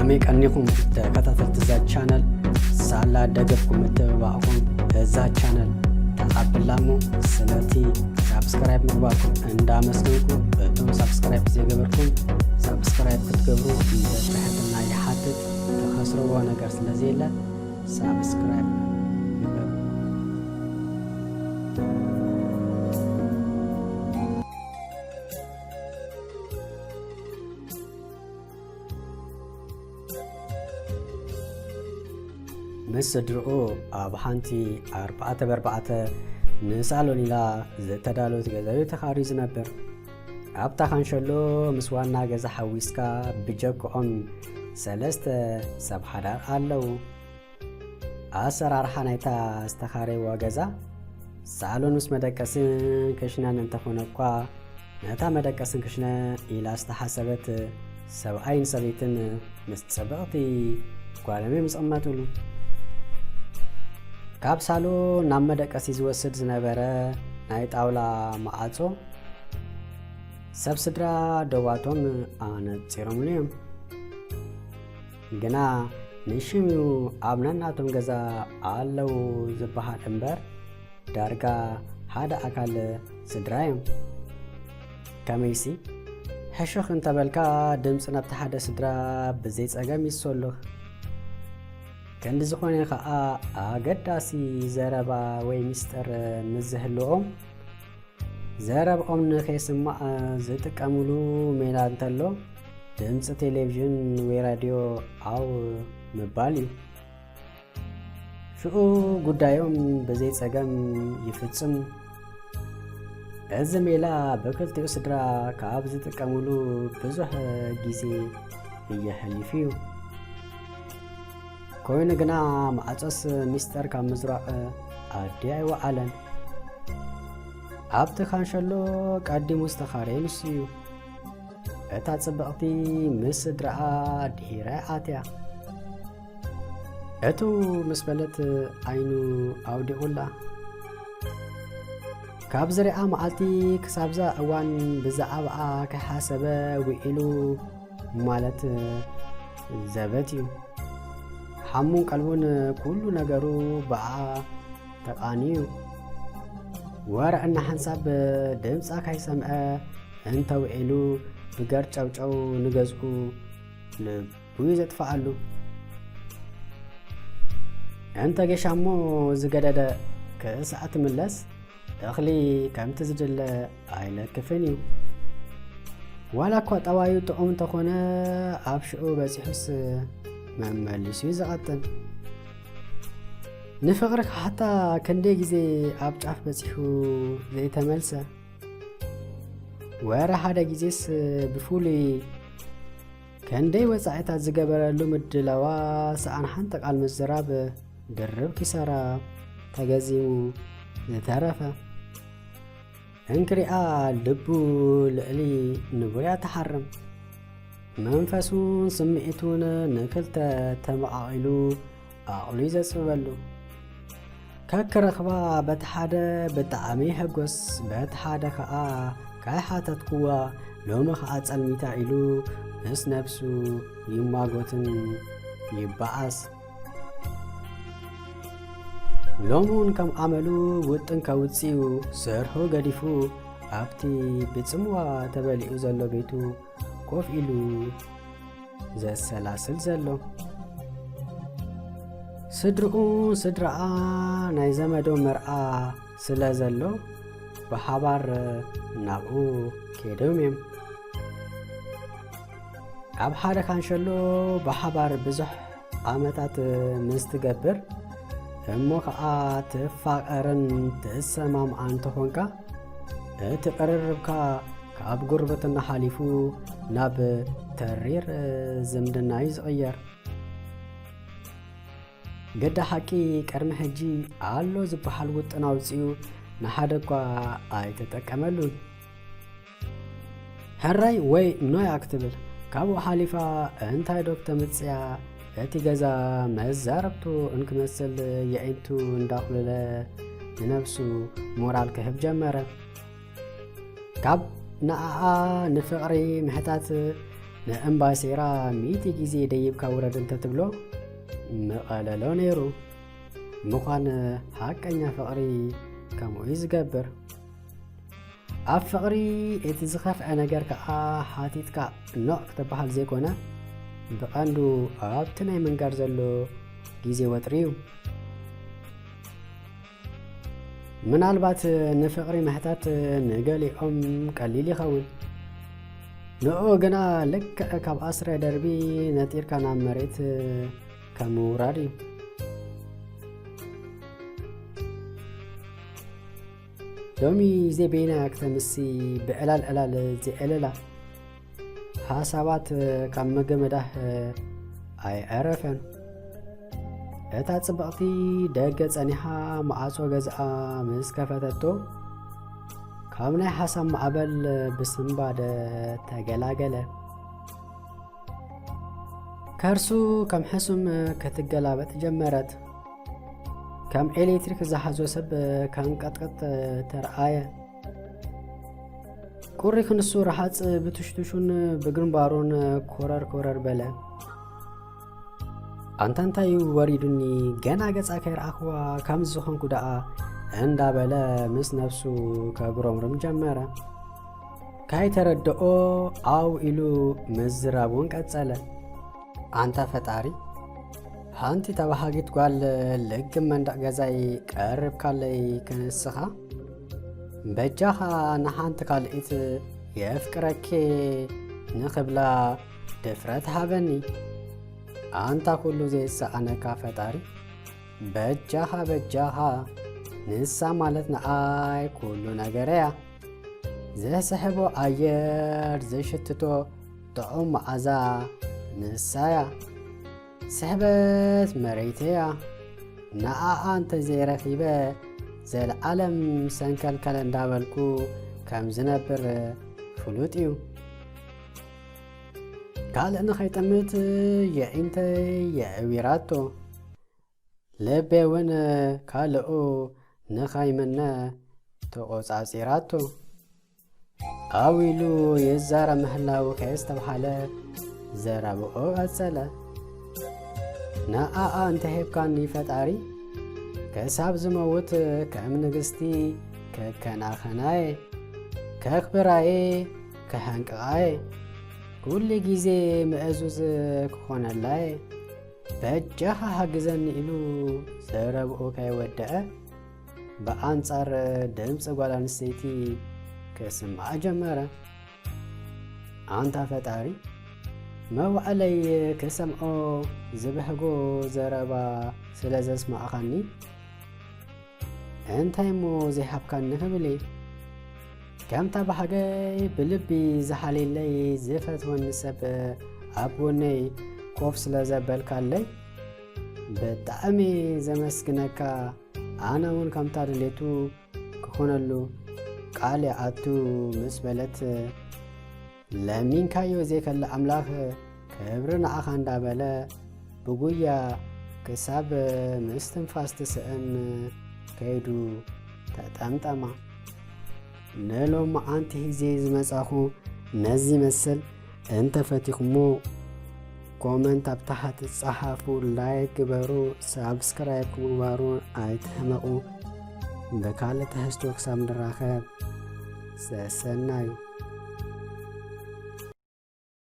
ከመይ ቀኒኹም ተከታተልቲ እዛ ቻነል? ሳላ ደገፍኩም ምትብባዕኩም እዛ ቻነል ተቐብላ እሞ፣ ስለቲ ሳብስክራይብ ምግባርኩም እንዳመስገንኩ፣ እቶም ሳብስክራይብ ዘይገበርኩም ሳብስክራይብ ክትገብሩ ብትሕትና ይሓትት። ትኸስርዎ ነገር ስለ ዘየለ ሳብስክራይብ ግበሩ። ምስ ስድርኡ ኣብ ሓንቲ ኣርባዕተ ብኣርባዕተ ንሳሎን ኢላ ዝተዳለወት ገዛ እዩ ተኻርዩ ዝነብር። ኣብታ ካንሸሎ ምስ ዋና ገዛ ሓዊስካ ብጀክኦም ሰለስተ ሰብ ሓዳር ኣለዉ። ኣሰራርሓ ናይታ ዝተኻረይዋ ገዛ ሳሎን ምስ መደቀስን ክሽነን እንተኾነ እኳ፣ ነታ መደቀስን ክሽነ ኢላ ዝተሓሰበት ሰብኣይን ሰበይትን ምስ ጽብቕቲ ጓሎም እዮም ዝቕመጥሉ። ካብ ሳሎን ናብ መደቀሲ ዝወስድ ዝነበረ ናይ ጣውላ መዓጾ ሰብ ስድራ ደዋቶም ኣነጺሮምሉ እዮም። ግና ንሽም እዩ ኣብ ነናቶም ገዛ ኣለዉ ዝበሃል እምበር፣ ዳርጋ ሓደ ኣካል ስድራ እዮም። ከመይሲ፣ ሕሹኽ እንተበልካ ድምፂ ናብቲ ሓደ ስድራ ብዘይ ጸገም ይሰሉኽ። ክንዲ ዝኾነ ኸኣ፣ ኣገዳሲ ዘረባ ወይ ምስጢር ምስ ዝህልዎም፣ ዘረብኦም ንኸይስማዕ ዝጥቀምሉ ሜላ እንተሎ፣ ድምፂ ቴሌቪዥን ወይ ራድዮ ዓው ምባል እዩ። ሽኡ ጉዳዮም ብዘይ ጸገም ይፍጽሙ። እዚ ሜላ ብክልቲኡ ስድራ ካብ ዝጥቀምሉ ብዙሕ ግዜ እየሕሊፉ እዩ። ኮይኑ ግና፣ ማዕጾስ ሚስጥር ካብ ምዝራቕ ኣዲ ኣይወዓለን። ኣብቲ ካንሸሎ ቀዲሙ ዝተኻረየ ንሱ እዩ። እታ ጽብቕቲ ምስ ስድራኣ ድሒራ ኣትያ። እቱ ምስ በለት ዓይኑ ኣውዲቑላ። ካብ ዝሪኣ መዓልቲ ክሳብዛ እዋን ብዛዕባኣ ከይሓሰበ ውዒሉ ማለት ዘበት እዩ። ሓሙን ቀልቡን ኩሉ ነገሩ ብኣ ተቓንዩ። ወረ እና ሓንሳብ ድምጻ ካይሰምዐ እንተ ውዒሉ ብገርጨውጨው ንገዝኡ ልቡ እዩ ዘጥፍኣሉ። እንተ ጌሻ እሞ ዝገደደ ክሳዕ ትምለስ እኽሊ ከምቲ ዝድለ ኣይለክፍን እዩ። ዋላ እኳ ጠባዩ ጥዑም እንተኾነ ኣብ ሽዑ በጺሑስ መመሊሱ እዩ ዝቐጥን። ንፍቕሪ ክሓታ ክንደይ ግዜ ኣብ ጫፍ በጺሑ ዘይተመልሰ። ወረ ሓደ ግዜስ ብፍሉይ ክንደይ ወጻኢታት ዝገበረሉ ምድላዋ ሰኣን ሓንቲ ቃል ምዝራብ ድርብ ኪሳራ ተገዚሙ ዝተረፈ። እንክሪኣ ልቡ ልዕሊ ንቡር እያ ትሓርም። መንፈሱን ስምዒቱን ንክልተ ተመቓቒሉ ዓቕሉ እዩ ዘጽብበሉ። ከክረኽባ በቲ ሓደ ብጣዕሚ ይሕጎስ፣ በቲ ሓደ ከኣ ካይሓተትክዋ ሎሚ ከኣ ጸልሚታ ኢሉ ምስ ነብሱ ይማጎትን ይበኣስ። ሎሚ እውን ከም ኣመሉ ውጥን ከውጽእ እዩ፣ ስርሑ ገዲፉ ኣብቲ ብጽምዋ ተበሊዑ ዘሎ ቤቱ ኮፍ ኢሉ ዘሰላስል ዘሎ። ስድርኡን ስድራኣ ናይ ዘመዶም መርዓ ስለ ዘሎ ብሓባር ናብኡ ከይዶም እዮም። ኣብ ሓደ ካንሸሎ ብሓባር ብዙሕ ዓመታት ምስ ትገብር እሞ ኸዓ ትፋቐርን ትሰማምዓን ተኾንካ፣ እቲ ቅርርብካ ካብ ጉርብትና ሓሊፉ ናብ ተሪር ዝምድና እዩ ዝቕየር። ግዳ ሓቂ ቅድሚ ሕጂ ኣሎ ዝበሃል ውጥን ኣውጺኡ ንሓደ እኳ ኣይተጠቀመሉን። ሕራይ ወይ ኖያ ክትብል ካብኡ ሓሊፋ እንታይ ዶ ክተምጽያ፣ እቲ ገዛ መዛረብቱ እንክመስል የዒንቱ እንዳኹለለ ንነብሱ ሞራል ክህብ ጀመረ። ካብ ንኣኣ ንፍቕሪ ምሕታት ንእምባሴራ ሚእቲ ግዜ ደይብካ ውረድ እንተትብሎ ምቐለሎ ነይሩ። ምዃን ሓቀኛ ፍቕሪ ከምኡ እዩ ዝገብር። ኣብ ፍቕሪ እቲ ዝኸፍአ ነገር ከኣ ሓቲትካ ኖእ ክትበሃል ዘይኮነ፣ ብቐንዱ ኣብቲ ናይ ምንጋር ዘሎ ግዜ ወጥሪ እዩ። ምናልባት ንፍቕሪ ምሕታት ንገሊኦም ቀሊል ይኸውን፣ ንኡ ግና ልክዕ ካብ ኣስረ ደርቢ ነጢርካ ናብ መሬት ከም ምውራድ እዩ። ሎሚ ዜቤና ክተምሲ ብዕላል ዕላል ዜዕለላ ሓሳባት ካብ መገመዳህ ኣይዐረፈን። እታ ጽብቕቲ ደገ ጸኒሓ መዓጾ ገዝኣ ምስ ከፈተቶ፣ ካብ ናይ ሓሳብ ማዕበል ብስንባደ ተገላገለ። ከርሱ ከም ሕሱም ክትገላበጥ ጀመረት። ከም ኤሌክትሪክ ዝሓዞ ሰብ ከንቀጥቅጥ ተረኣየ። ቁሪ ክንሱ ረሃጽ ብትሽትሹን ብግንባሩን ኮረር ኮረር በለ። ኣንታ እንታይ እዩ ወሪዱኒ፣ ገና ገጻ ከይረኣኽዋ ከምዚ ዝኾንኩ ደኣ እንዳበለ ምስ ነፍሱ ከጉረምርም ጀመረ። ካይተረድኦ ዓው ኢሉ ምዝራብ እውን ቀጸለ። ኣንታ ፈጣሪ፣ ሓንቲ ተባሃጊት ጓል ልግም መንደቕ ገዛይ ቀርብካለይ ክንስኻ፣ በጃኻ ንሓንቲ ካልኢት የፍቅረኪ ንኽብላ ድፍረት ሃበኒ። ኣንታ ኩሉ ዘይሰኣነካ ፈጣሪ፣ በጃኻ በጃኻ፣ ንሳ ማለት ንኣይ ኩሉ ነገር እያ። ዘስሕቦ ኣየር ዘሽትቶ ጥዑም መዓዛ ንሳ እያ። ስሕበት መሬተያ፣ ንኣኣ እንተዘይረኺበ፣ ዘልዓለም ሰንከልከል እንዳበልኩ ከም ዝነብር ፍሉጥ እዩ። ካልእ ንኸይጠምት የዒንተይ የዕዊራቶ፣ ልበይ እውን ካልኡ ንኸይምነ ተቖጻጺራቶ። ዓው ኢሉ ይዛረብ ምህላዉ ከየስተብሃለ ዘረብኡ ቀጸለ። ንኣኣ እንተሂብካኒ ፈጣሪ፣ ክሳብ ዝመውት ከም ንግስቲ ክከናኸናየ፣ ከኽብራየ፣ ክሕንቅቓየ፣ ኩሉ ግዜ ምእዙዝ ክኾነላየ። በጃኻ ሓግዘኒ ኢሉ ዘረብኡ ከይወደአ፣ ብኣንጻር ድምጺ ጓል ኣንስተይቲ ክስማዕ ጀመረ። ኣንታ ፈጣሪ፣ መዋዕለይ ክሰምዖ ዝብህጎ ዘረባ ስለ ዘስማዕኻኒ፣ እንታይ እሞ ዘይሃብካኒ ክብል እየ። ከምታ ባህገይ ብልቢ ዝሓልየለይ ዝፈትወኒ ሰብ ኣብ ጎነይ ኮፍ ስለ ዘበልካለይ ብጣዕሚ ዘመስግነካ። ኣነ እውን ከምታ ድሌቱ ክኾነሉ ቃል ይኣቱ ምስ በለት፣ ለሚንካዮ ዘይከልእ ኣምላኽ ክብሪ ንዓኻ እንዳበለ ብጉያ ክሳብ ምስትንፋስ ትስእን ከይዱ ተጠምጠማ። ንሎማዓንቲ ሒዘ ዝመጻኹ ነዚ ይመስል። እንተፈቲኹሞ ኮመንት ኣብ ታሕቲ ጸሓፉ፣ ላይክ ግበሩ፣ ሳብስክራይብ ምግባሩ ኣይትሕመቑ። ብካልእ ትሕዝቶ ክሳብ ንራኸብ ሰሰናዩ።